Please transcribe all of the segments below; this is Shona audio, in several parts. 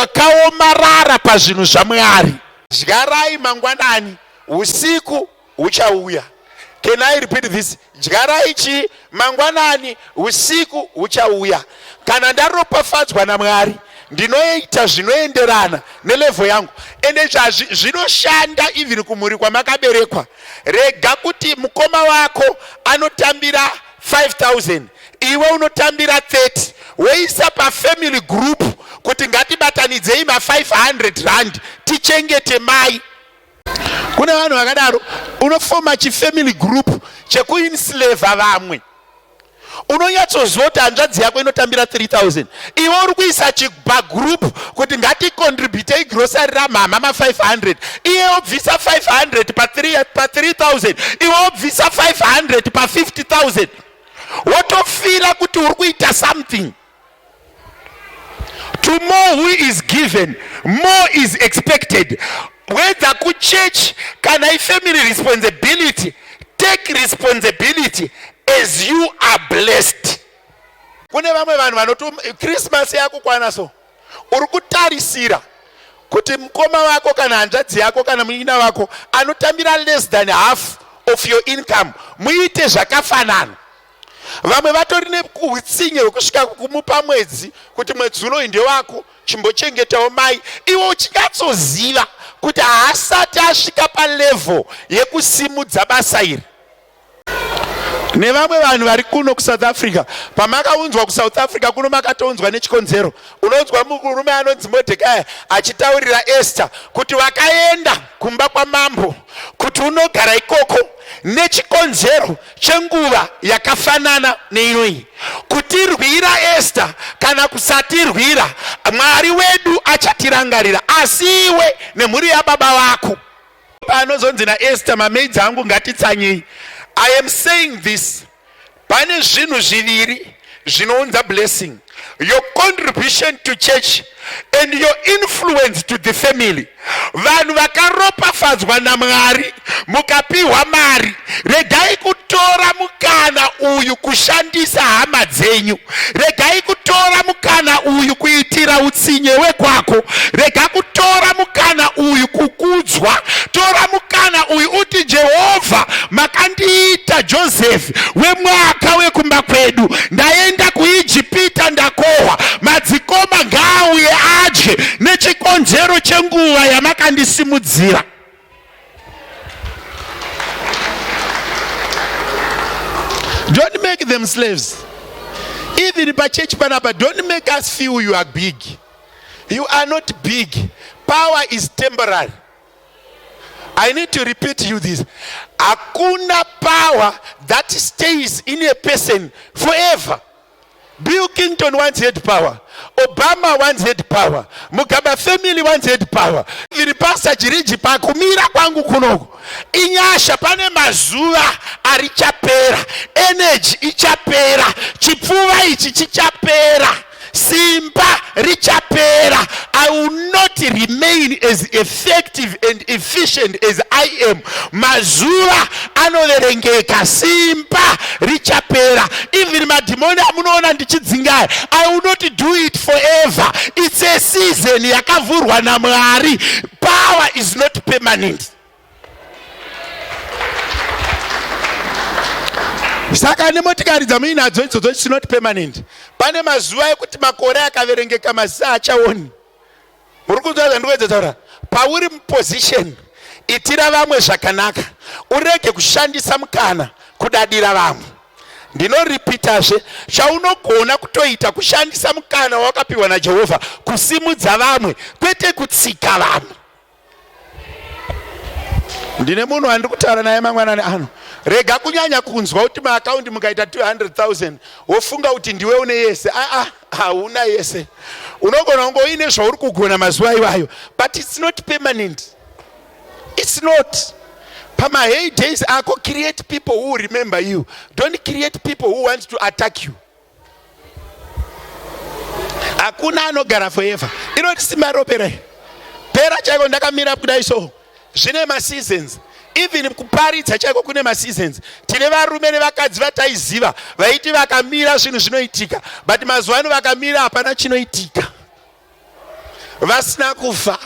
wakaomarara pazvinhu zvaMwari. Dyarai mangwanani, usiku huchauya. Can I repeat this? Dyarai chii? Mangwanani, usiku huchauya. Kana ndaropafadzwa naMwari, ndinoita zvinoenderana nelevel yangu. Ende zvinoshanda even kumhuri kwamakaberekwa. Rega kuti mukoma wako anotambira 5000 iwe unotambira 30 woisa pafamily group kuti ngatibatanidzei ma 500 rand tichengete mai. Kune vanhu vakadaro, unofoma chifamily group chekuinsleva vamwe. Unonyatsoziva kuti hanzvadzi yako inotambira 3000 iwe uri kuisa chipagroup kuti ngaticontributei grocery ramhamha ma 500 iye obvisa 500 pa 3000 iwe obvisa 500 pa 50000 wotofila kuti uri kuita something. To more who is given, more is expected. Whether kuchurch kana ifamily responsibility, take responsibility as you are blessed. Kune vamwe vanhu vanoti Christmas yakukwana, so uri kutarisira kuti mukoma wako kana hanzvadzi yako kana munin'ina wako anotambira less than half of your income muite zvakafanana. Vamwe vatori neutsinye hwekusvika kumupa mwedzi kuti mwedzi unoyu ndewako, chimbochengetawo mai, iwe uchinyatsoziva kuti haasati asvika palevel yekusimudza basa iri. Nevamwe vanhu vari kuno kuSouth Africa, pamakaunzwa kuSouth Africa kuno makatounzwa nechikonzero. Unonzwa murume anonzi Mordecai achitaurira Esther kuti wakaenda kumba kwamambo kuti unogara ikoko nechikonzero chenguva yakafanana neinoyi. Kutirwira Esther kana kusatirwira, Mwari wedu achatirangarira, asi iwe nemhuri yababa vako. Paanozonzi naEsther, mamaids angu ngatitsanyei. I am saying this, pane zvinhu zviviri zvinounza blessing: your contribution to church and your influence to the family. Vanhu vakaropafadzwa naMwari mukapiwa mari, regai kutora mukana uyu kushandisa hama dzenyu. Regai kutora mukana uyu kuitira utsinye wekwako. Rega kutora mukana uyu kukudzwa. Tora mukana uyu uti, Jehovha, makandiita Joseph wemwaka wekumba kwedu. Ndaenda kuIjipita, ndakohwa. Madzikoma ngaauye adye nechikonzero chenguva yamakandisimudzira. Don't make them slaves. Even pachechi panapa, don't make us feel you are big. You are not big. Power is temporary. I need to repeat you this. Hakuna power that stays in a person forever. Bill Clinton once had power. Obama once had power. Mugabe family once had power. Even Pastor Jiriji pakumira kwangu kunoku. Inyasha, pane mazuva arichapera. Energy ichapera. Chipfuva ichi chichapera. Simba richapera. I will not remain as effective and efficient as I am. Mazuva anoverengeka, simba richapera. Even madhimoni amunoona ndichidzingaya, I will not do it forever. It's a season yakavhurwa naMwari. Power is not permanent. Saka nemotikari dzamuinadzo idzodzo, it's not permanent. Pane mazuva ekuti makore akaverengeka, mazisa achaoni. Muri kunzwa zvandikuedza taura? Pauri muposition, itira vamwe zvakanaka, urege kushandisa mukana kudadira vamwe. Ndinoripitazve, chaunogona kutoita kushandisa mukana wakapiwa naJehovha kusimudza vamwe, kwete kutsika vamwe. Ndine munhu wandiri kutaura naye mangwanani ano. Rega kunyanya kunzwa kuti maakaundi mukaita 200,000 wofunga kuti ndiwe une yese. Aa, hauna yese. Unogona kunge uine zvauri kugona mazuva iwayo, but it's not permanent. It's not. Pamahey days ako, create people who remember you. Don't create people who want to attack you. Hakuna anogara forever. Inoti simba ropera pera chaiko. Ndakamira kudai so, zvine maseasons. Even kuparidza chaiko kune maseasons. Tine varume nevakadzi vataiziva vaiti vakamira zvinhu zvinoitika, but mazuva ano vakamira hapana chinoitika. Vasina kufa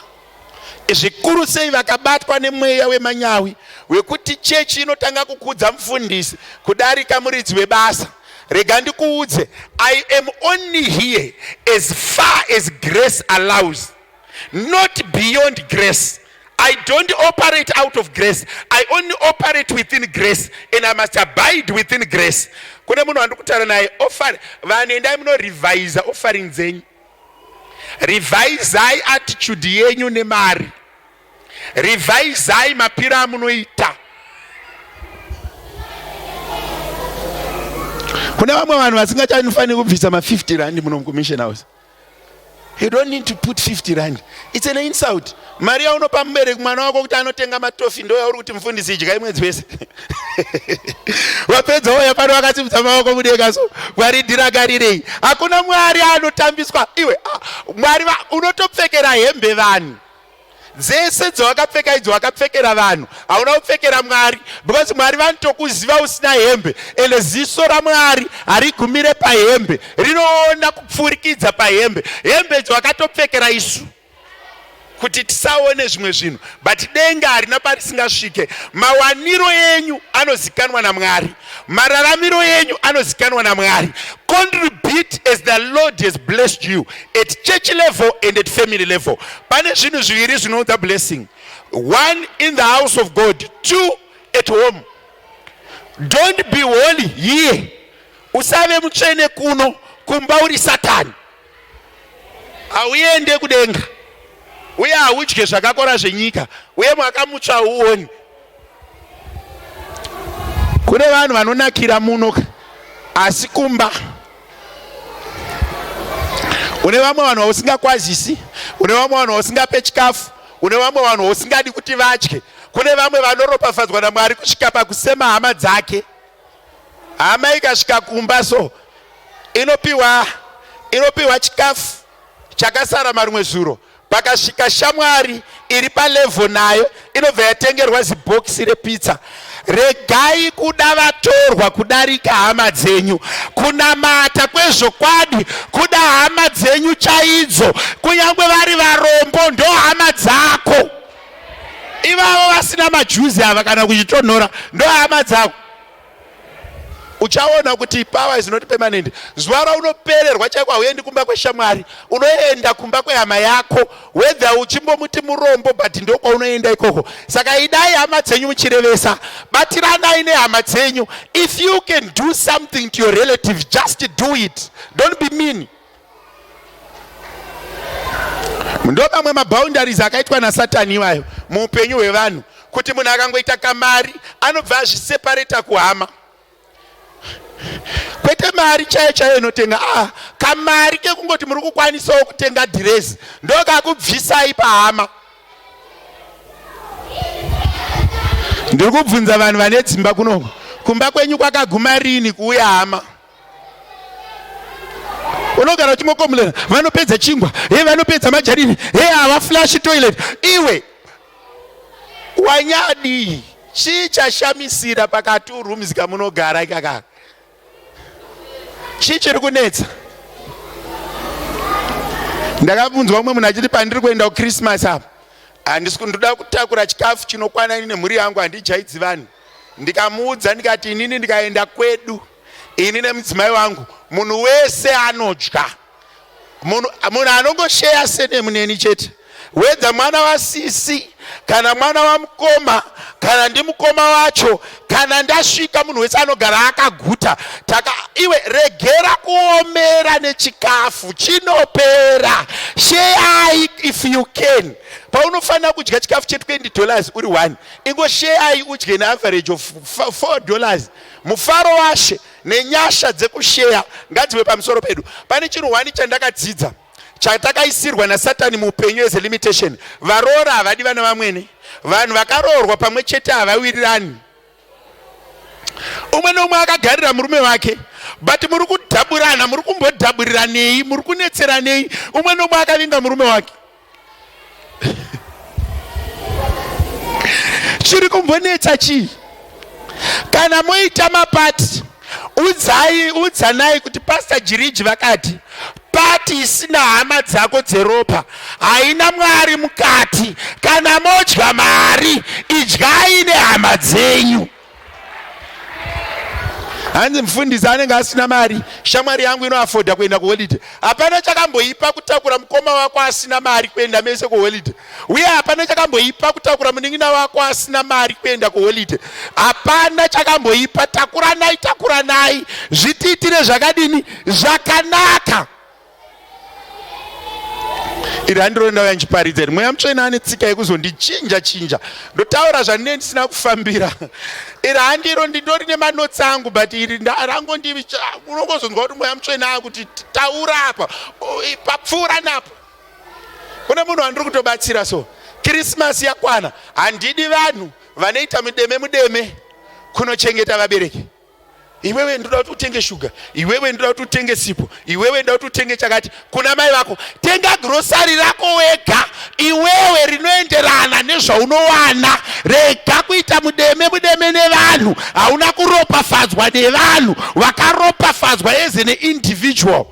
zvikuru sei vakabatwa nemweya wemanyawi wekuti chechi inotanga kukudza mufundisi kudarika muridzi webasa. Rega ndikuudze, I am only here as far as grace allows, not beyond grace. I don't operate out of grace. I only operate within grace and I must abide within grace. Kune munhu wandiri kutaura naye offer vanhu endai munorevise offering dzenyu. Revisai attitude yenyu nemari. Revisai mapiro amunoita. Kune vamwe vanhu vasingachanifaniri kubvisa ma 50 rand muno mucommission house. You don't need to put 50 rand. It's an insult. Mari yaunopa mubereki mwana wako kuti anotenga matofi ndo yauri kuti mufundisi idyai mwedzi wese. Wapedza wouya pano wakasimudza maoko mudenga so. Mwari ndiragarirei. Hakuna Mwari anotambiswa. Iwe ah, Mwari unotopfekera hembe vanhu. Dzese dzawakapfeka idzo wakapfekera vanhu, hauna kupfekera Mwari because Mwari vanotokuziva usina hembe, ende ziso raMwari harigumire pahembe, rinoona kupfurikidza pahembe. Hembe idzo wakatopfekera isu kuti tisaone zvimwe zvinhu, but denga harina parisingasvike. Mawaniro enyu anozikanwa naMwari, mararamiro enyu anozikanwa naMwari. Contribute as the Lord has blessed you at church level and at family level. Pane zvinhu zviviri zvinounza blessing, one in the house of God, two at home. Don't be holy here, usave mutsvene kuno, kumba uri Satani. Hauende kudenga uye haudye zvakakora zvenyika uye mwaka mutsva hauoni. Kune vanhu vanonakira muno asi kumba une vamwe vanhu vausingakwazisi, une vamwe vanhu vausingape chikafu, une vamwe vanhu vausingadi kuti vadye. Kune vamwe vanoropafadzwa naMwari kusvika pakusema hama dzake. Hama ikasvika kumba so inopiwa inopiwa chikafu chakasara marimwe zuro. Pakasvika shamwari iri palevel nayo inobva yatengerwa zibhokisi repizza. Regai kuda vatorwa kudarika hama dzenyu. Kunamata kwezvokwadi kuda hama dzenyu chaidzo, kunyange vari varombo ndo hama dzako. Ivavo vasina majuzi ava kana kuchitonhora ndo hama dzako. Uchaona kuti power is not permanent. Zuva raunopererwa chaiko hauendi kumba kweshamwari, unoenda kumba kwehama yako, whether uchimbomuti murombo but ndokwaunoenda ikoko. Saka idai hama dzenyu muchirevesa, batiranai nehama dzenyu. If you can do something to your relative, just do it. Don't be mean. Ndo mamwe maboundaries akaitwa naSatani iwayo muupenyu hwevanhu, kuti munhu akangoita kamari anobva azvisepareta kuhama. Kwete mari chaiyo chaiyo inotenga, ah, kamari kekungoti muri kukwanisawo kutenga dhirezi ndokakubvisai pahama. Ndiri kubvunza vanhu vane dzimba kunoko, kumba kwenyu kwakaguma rini kuuya hama? Unogara uchingokomulera vanopedza chingwa, he vanopedza majarini, he havaflashi toilet. Iwe wanyadii? Chii chashamisira pakati rooms kamunogara ikakaka? Chii chiri kunetsa? Ndakabvunzwa umwe munhu achiti pandiri kuenda kuChristmas apa handisi kundoda kutakura chikafu chinokwana ini nemhuri yangu, handijaidzi vanhu. Ndikamuudza ndikati inini ndikaenda kwedu ini nemudzimai wangu munhu wese anodya, munhu anongosheya senemuneni chete, wedza mwana wasisi kana mwana wamukoma kana ndimukoma wacho, kana ndasvika munhu wese anogara akaguta. Taka iwe regera kuomera nechikafu chinopera, sheyai if you can. Paunofanira kudya chikafu che $20 uri one, ingosheyai udye neaverage of $4. Mufaro waShe nenyasha dzekusheya ngadzive pamusoro pedu. Pane chinhu hwani chandakadzidza chatakaisirwa naSatani muupenyu as a limitation. Varoora havadi vana vamwene. Vanhu vakaroorwa pamwe chete havawirirani. Umwe neumwe akagarira murume wake, but muri kudhaburana, muri kumbodhaburiranei, muri kunetseranei. Umwe neumwe akavinga murume wake. Chiri kumbonetsa chii? Kana moita mapati, udzanai kuti Pastor Jiriji vakati Pati isina hama dzako dzeropa haina Mwari mukati. Kana modya mari, idyai nehama dzenyu. Hanzi mufundisi anenge asina mari, shamwari yangu inoafoda kuenda kuholiday. Hapana chakamboipa kutakura mukoma wako asina mari kuenda mese kuholiday, uye hapana chakamboipa kutakura munin'ina wako asina mari kuenda kuholiday. Hapana chakamboipa. Takuranai, takuranai, zvitiitire zvakadini zvakanaka. Iri handiro ndauya ndichiparidza iri. Mweya Mutsvene ane tsika yekuzondichinja chinja, ndotaura zvandinenge ndisina kufambira. Iri handiro, ndindori nemanotsi angu, but iri rangondi, unongozonzwa kuti Mweya Mutsvene akuti taura apa, papfuura napo. Kune munhu wandiri kutobatsira, so Kirisimasi yakwana, handidi vanhu vanoita mudeme mudeme kunochengeta vabereki. Iwewe ndoda kuti utenge shuga, iwewe ndoda kuti utenge sipo, iwewe ndoda kuti utenge chakati kuna mai vako. Tenga grosari rako wega iwewe rinoenderana nezvaunowana. Rega kuita mudeme mudeme nevanhu. Hauna kuropafadzwa nevanhu, wakaropafadzwa as an individual.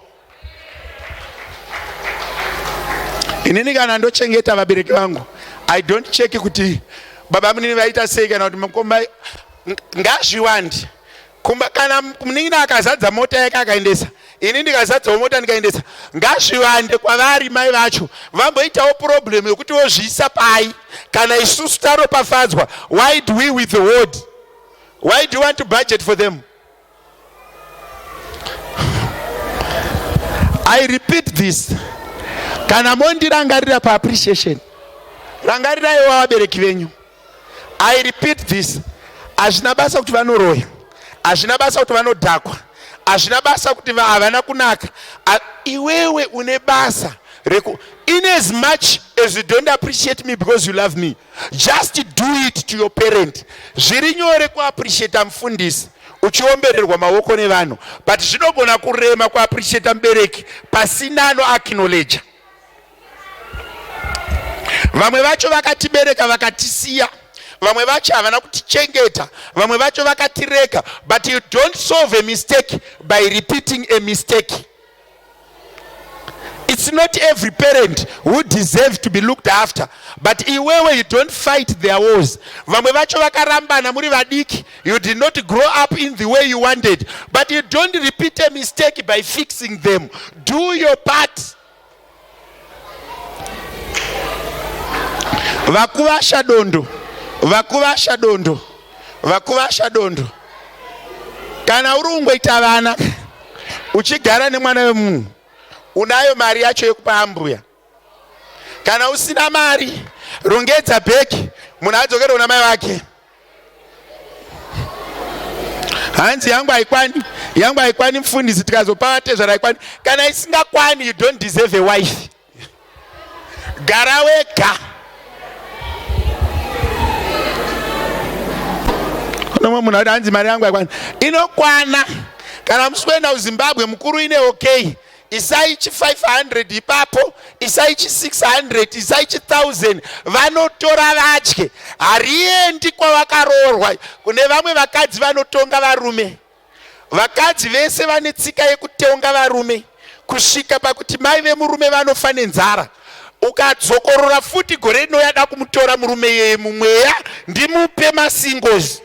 Inini kana ndochengeta vabereki vangu, I don't check kuti baba munini vaita sei kana kuti mukoma. Ngazviwandi kumba. Kana munin'ina akazadza mota yake akaendesa, ini ndikazadzawo mota ndikaendesa, ngazviwande kwavari. Mai vacho vamboitawo problem yekuti vozviisa pai. Kana isusu taropafadzwa, why do we withhold? Why do you want to budget for them? I repeat this, kana mondirangarira paappreciation, rangariraiwo vabereki venyu. I repeat this, hazvina basa kuti vanoroya, hazvina basa kuti vanodhakwa, hazvina basa kuti havana kunaka. Iwewe une basa reku, in as much as you don't appreciate me because you love me, just do it to your parent. Zviri nyore kuappreciata mufundisi uchiombererwa maoko nevanhu, but zvinogona kurema kuappreciata mubereki pasina anoacknowledge. Vamwe vacho vakatibereka vakatisiya, vamwe vacho havana kutichengeta, vamwe vacho vakatirega, but you don't solve a mistake by repeating a mistake. It's not every parent who deserves to be looked after, but iwewe you don't fight their wars. Vamwe vacho vakarambana muri vadiki, you did not grow up in the way you wanted, but you don't repeat a mistake by fixing them. Do your part. Vakuvasha dondo, vakuvasha dondo, vakuvasha dondo. Kana uri ungoita vana uchigara nemwana wemunhu, unayo mari yacho yekupa ambuya. Kana usina mari, rongedza bhegi, munhu adzokere kuna mai vake. Hanzi yangu haikwani, yangu haikwani mufundisi, tikazopa vatezvara haikwani. Kana isingakwani, you don't deserve a wife. Gara wega. Kunomwe munhu ati hanzi mari yangu haikwani. Inokwana. Kana musi kuenda kuZimbabwe, mukuru ine okay, isai chi 500 ipapo, isai chi 600, isai chi 1000, vanotora vadye. Hariendi kwavakaroorwa. Kune vamwe vakadzi vanotonga varume. Vakadzi vese vane tsika yekutonga varume kusvika pakuti mai vemurume vanofa nenzara. Ukadzokorora futi gore rinouya da kumutora murume iyeye mumweya, ndimupe masingles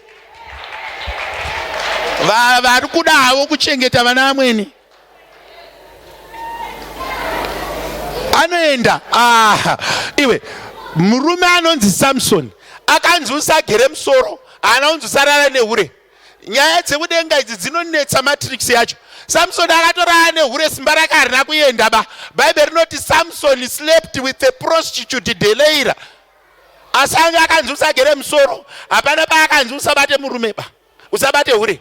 vari kuda havo kuchengeta vana vamweni. Anoenda ah, iwe murume anonzi Samson akanzi usagere musoro, haana kunzi usarara nehure. Nyaya dzekudenga idzi dzinonetsa, matrix yacho. Samson akatorara nehure, simba rake harina kuenda ba. Bhaibheri rinoti Samson slept with a prostitute Delilah, asi anga akanzi usagere musoro. Hapana paakanzi usabate murume ba, usabate hure.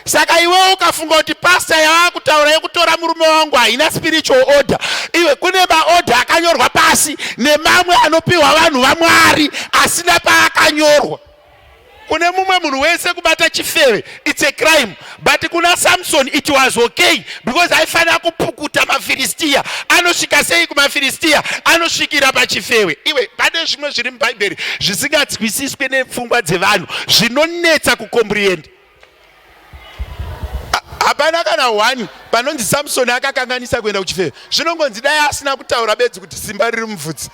Saka iwe ukafunga kuti pasta yava kutaura yekutora murume wangu haina spiritual order, iwe kune maorder akanyorwa pasi nemamwe anopiwa vanhu vaMwari asina paakanyorwa. Kune mumwe munhu wese kubata chifeve it's a crime, but kuna Samson it was okay because aifanira kupukuta maFiristiya. Anosvika sei kumaFiristiya? Anosvikira pachifewe. Iwe, pane zvimwe zviri muBhaibheri zvisinganzwisiswe nepfungwa dzevanhu, zvinonetsa kucomprehend. Hapana kana one panonzi Samsoni akakanganisa kuenda kuchifeve. Zvinongonzi dai asina kutaura bedzi kuti simba riri mubvudzi.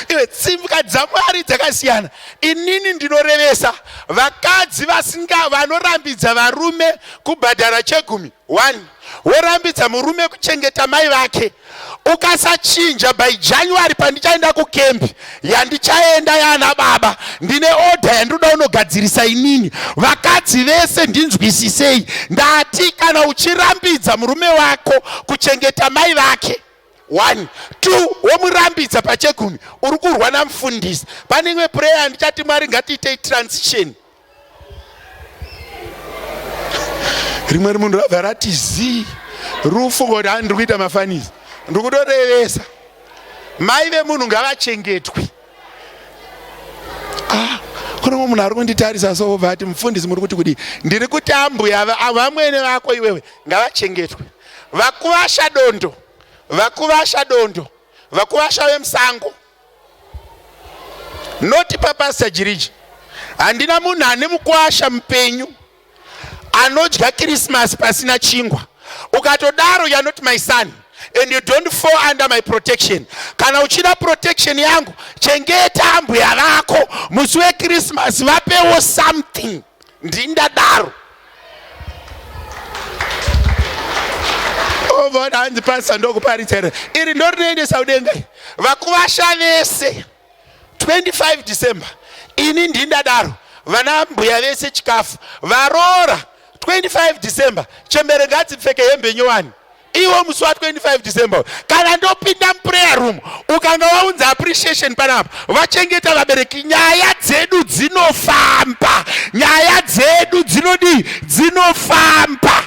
Iwe tsimbwa dzaMwari dzakasiyana. Inini ndinorevesa vakadzi vasinga vanorambidza varume kubhadhara chegumi one worambidza murume kuchengeta mai vake ukasachinja by January pandichaenda kukembi yandichaenda yaana baba ndine order yandinoda unogadzirisa inini vakadzi vese ndinzwisisei ndati kana uchirambidza murume wako kuchengeta mai vake one two womurambidza pachegumi uri kurwa namufundisi pane imwe prayer ndichati Mwari ngatiitei transition Rimwe rimunhu rabva rati zii rufu ngoti hani ndiri kuita mafanisi ndiri kutorevesa mai vemunhu ngavachengetwe. Ah, kune mumwe munhu ari kunditarisa so obva ati mufundisi muri kuti kudii? Ndiri kuti ambuya vamwene vako iwewe ngavachengetwe. Vakuvasha dondo, vakuvasha dondo, vakuvasha vemusango. Not paPastor Jiriji. Handina munhu ane mukwasha mupenyu anodya Christmas pasina chingwa. Ukatodaro you are not my son and you don't fall under my protection. Kana uchida protection yangu, chengeta ambuya vako musi weChristmas vapewo something. Ndindadaro. Ovona hanzi pastor ndokuparidza here? Iri ndorinoendesa kudenga. Vakuvasha vese 25 December ini ndindadaro vana mbuya vese chikafu varoora 25 December chembere ngadzipfeke hembe nyowani iwo musi wa 25 December kana ndopinda muprayer room ukanga waunza appreciation panapa vachengeta vabereki nyaya dzedu dzinofamba nyaya dzedu dzinodii dzinofamba.